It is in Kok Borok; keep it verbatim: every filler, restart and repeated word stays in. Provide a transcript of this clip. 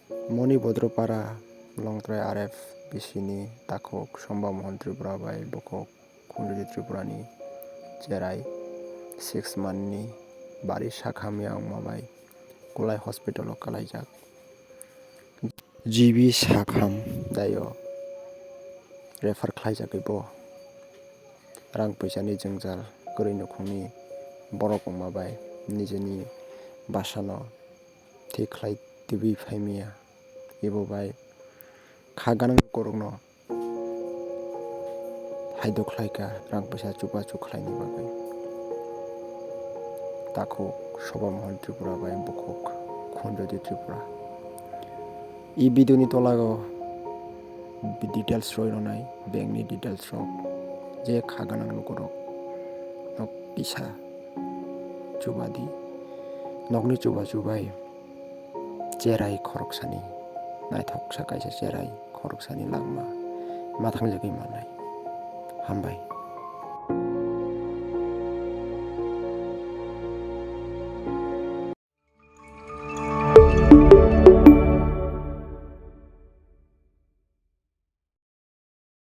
Moni Bodropara, Longtrai R F B C ni takhuk Somba Mohan Tripura bai bukhuk Khunjodi Tripura ni cherai six month ni bari sakham ya wngma bai Kulai hospital o kwlaijak. G B sakham daio refer khlaijagwi bo rang puisa ni jwngjal kwrwi nukhungni borok wngma bai nijeni bwsano thik khlai twiwi phaimaya. Ibo bai kha ganang borokno haido khlaikha rang puisa chubachu khlaini bagwi. Takhuk Soba Mohan Tripura bai bukhuk Khunjodi Tripura. I video ni tolago details roi rwnai, bank ni details rok, je kha ganang lukurok nok kisa chubadi, nokni chubachu bai cherai khoroksani, naithoksa kaisa cherai khoroksani langma ma thangjagwi mannai. Hambai.